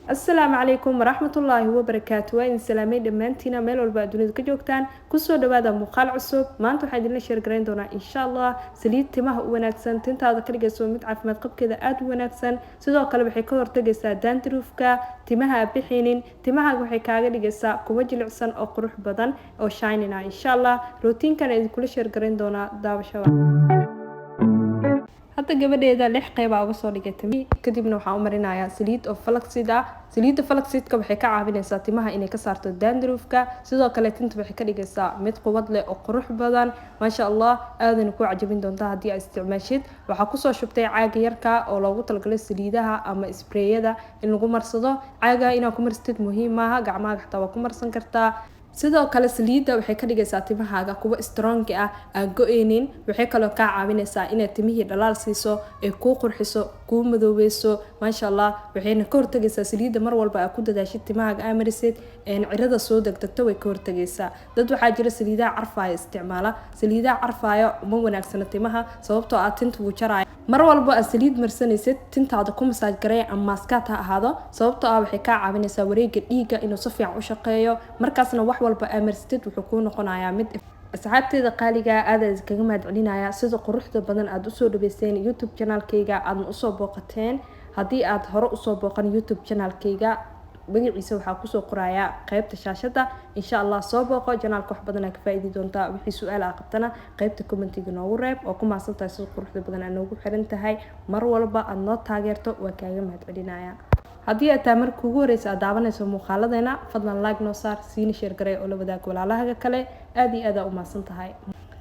Asalaamu calaykum waraxmatullaahi wabarakaatu. Waa idin salaamay dhammaantiina meel walba aad dunida ka joogtaan. Kusoo dhawaada muuqaal cusub. Maanta waxaan idinla share garayn doonaa, insha Allah, saliid timaha u wanaagsan, tintaada ka dhigayso mid caafimaad qabkeeda aada u wanaagsan. Sidoo kale waxay ka hortagaysaa dandruffka, timaha a bixinin, timahaaga waxay kaaga dhigaysaa kuwo jilicsan oo qurux badan oo shining ah. Insha Allah routinekan idinkula share garayn doonaa. Daawashada. Hadda gabadheeda lix qeybaa uga soo dhigay timi. Kadibna waxaan u marinayaa saliid oo flaxseed ah. Saliidda flaxseedka waxay ka caawinaysaa timaha inay ka saarto dandruffka. Sidoo kale tinta waxay ka dhigaysaa mid quwad leh oo qurux badan. Maasha Allah, aadana ku cajabin doontaa haddii aad isticmaashid. Waxaa kusoo shubtay caaga yarka oo loogu talagalay saliidaha ama sprayada in lagu marsado. Caaga inaad ku marsatid muhiim maaha, gacmaha xataa waa ku marsan kartaa. Sidoo kale saliidda waxay ka dhigaysaa timahaaga kuwo strong ah, aan go-eynin. Waxay kaloo kaa caawinaysaa inaad timihii dhalaal siiso, ay kuu qurxiso, kuu madoobeyso. Maasha Allah, waxayna ka hortagaysaa saliidda mar walba aad ku dadaashid timahaaga aa marisid cirada soo degdegto, way ka hortagaysaa. Dad waxaa jira saliidaha carfaaya isticmaala. Saliidaha carfaaya uma wanaagsana timaha, sababtoo ah tinta wuu jaraya. Mar walba aad saliid marsanaysid, tintaada ku massage garee ama maaskaad ha ahaado, sababtoo ah waxay kaa caawinaysaa wareega dhiigga inuu si fiican u shaqeeyo. Markaasna wax walba aa marsatid wuxuu kuu noqonayaa mid. Asxaabteeda qaaliga, aada iskaga mahad celinaya sida quruxda badan aada usoo dhaweyseen YouTube channelkayga, aadna usoo booqateen. Haddii aad hore usoo booqan YouTube channelkayga, magaciisa waxaa kusoo qorayaa qeybta shaashada. Insha Allah soo booqo channelka, wax badan aa ka faa-iidi doontaa. Wixii su-aal aa qabtana qeybta commentiga noogu reeb. Oo ku mahadsan tahay sida quruxda badan aa noogu xiran tahay, mar walba aada noo taageerto, waa kaaga mahad celinaya. Haddii aad tahay marka ugu horeysa aad daawanayso muuqaaladeena, fadlan like noo saar, siina share garey oo la wadaag walaalahaga kale. Aada iyo aad aa u mahadsan tahay.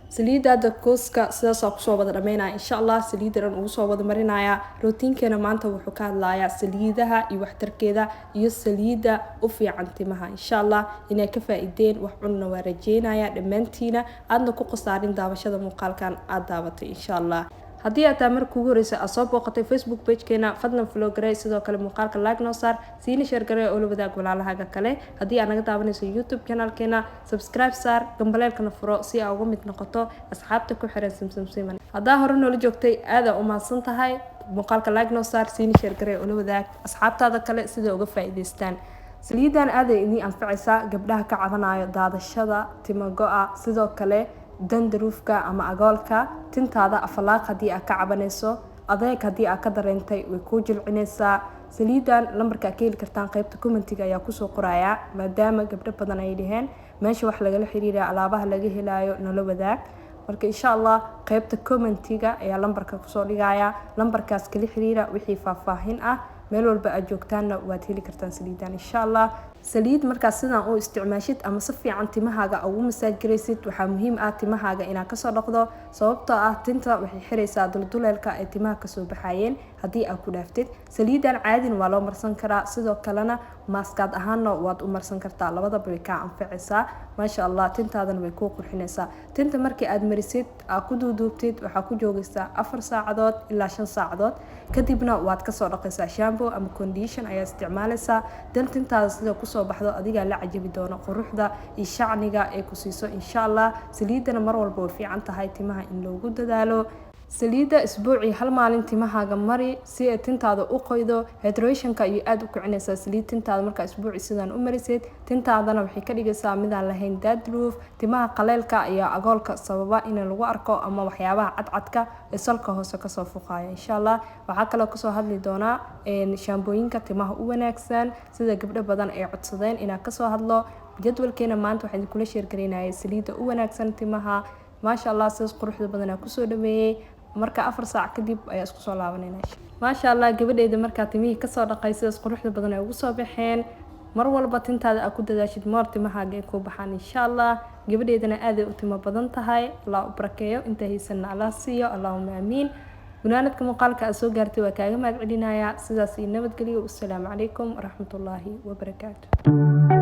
Saliidada kooska sidaasoo kusoo wada dhameynaya, insha Allah saliidda dhan ugu soo wada marinaya. Routinekeena maanta wuxuu ka hadlayaa saliidaha iyo waxtarkeeda iyo saliidda u fiican timaha. Insha Allah inay ka faa-ideen wax cunna waa rajeynaya dhammaantiina, aadna ku khasaarin daawashada muuqaalkan aada daabatay, insha Allah. Haddii aad tahay marka ugu horeysa aad soo booqatay Facebook pagekeena, fadlan follow garey. Sidoo kale muuqaalka like noo saar, siina share garey oo la wadaag walaalahaaga kale. Haddii aad naga daawanayso YouTube channelkeena, subscribe saar, gambaleelkana furo si aa uga mid noqoto asxaabta ku xiran Simsim Siman. Haddaa hore noola joogtay, aada u mahadsan tahay. Muuqaalka like noo saar, siina share garey oo la wadaag asxaabtaada kale sida uga faa-iideystaan. Saliidan aaday idiin anfacaysaa gabdhaha ka cabanayo daadashada, timo go-a, sidoo kale dandruffka ama agoolka tintaada, afalaaq haddii aad ka cabanayso, adeeg haddii aad ka dareentay, way kuu jilcinaysaa saliidan. Lambarka aad ka heli kartaan qeybta commentiga ayaa kusoo qorayaa, maadaama gabdho badan ay dhaheen meesha wax lagala xiriiraya, alaabaha laga helaayo nala wadaag. Marka insha Allah qeybta commentiga ayaa lambarka kusoo dhigaya. Lambarkaas kala xiriira wixii faahfaahin ah. Meel walba aad joogtaanna waad heli kartaan saliidan, insha Allah. Saliid markaas sidaan u isticmaashid ama si fiican timahaaga ugu massage garaysid, waxaa muhiim ah timahaaga inaad kasoo dhaqdo, sababtoo ah tinta waxay xiraysaa dulduleelka ay timaha kasoo baxayeen haddii aad ku dhaaftid. Saliidan caadina waa loo marsan karaa, sidoo kalena maaskaad ahaanna waad u marsan kartaa. Labadaba way kaa anfacaysaa. Maasha Allah, tintaadana way kuu qurxinaysaa. Tinta markii aad marisid, aad ku duuduubtid, waxaa ku joogaysaa 4 saacadood ilaa 5 saacadood. Kadibna waad kasoo dhaqaysaa, shampoo ama conditioner ayaa isticmaalaysaa. Dan tintaada sida kusoo baxdo adigaa la cajabi doono, quruxda iyo shacniga ay ku siiso, insha Allah. Saliidana mar walba way fiican tahay timaha in loogu dadaalo. Saliidda isbuucii hal maalin timahaaga mari si ay tintaada u qoydo. Hydrationka ayay aada u kicinaysaa saliid tintaada markaa isbuuci sidaan u marisid. Tintaadana waxay ka dhigaysaa midaan lahayn dandruff, timaha qaleelka iyo agoolka sababa in lagu arko ama waxyaabaha cadcadka ee salka hoose kasoo fuqaya. Insha Allah waxaa kaloo kasoo hadli doonaa shaambooyinka timaha u wanaagsan, sida gabdho badan ay codsadeen inaan kasoo hadlo. Jadwalkeena maanta waxaan idinkula share garaynayay saliidda u wanaagsan timaha. Maasha Allah, sidaas quruxda badanaa kusoo dhameeyey. Marka 4 saac kadib ayaa isku soo laabanayna. Maasha Allah, gabadheeda markaa timihii kasoo dhaqay, sidaas quruxda badan ay ugu soo baxeen. Mar walba tintaada aad ku dadaashid, moor timahaaga ay kuu baxaan, insha Allah. Gabadheedana aaday u timo badan tahay. Allah u barakeeyo, inta haysanna Allah siiyo. Allahuma aamiin. Gunaanadka muuqaalka aad soo gaartay waa kaaga mahad celinayaa. Sidaas iyo nabadgelyo. Wasalaamu calaykum waraxmatullaahi wabarakaatu.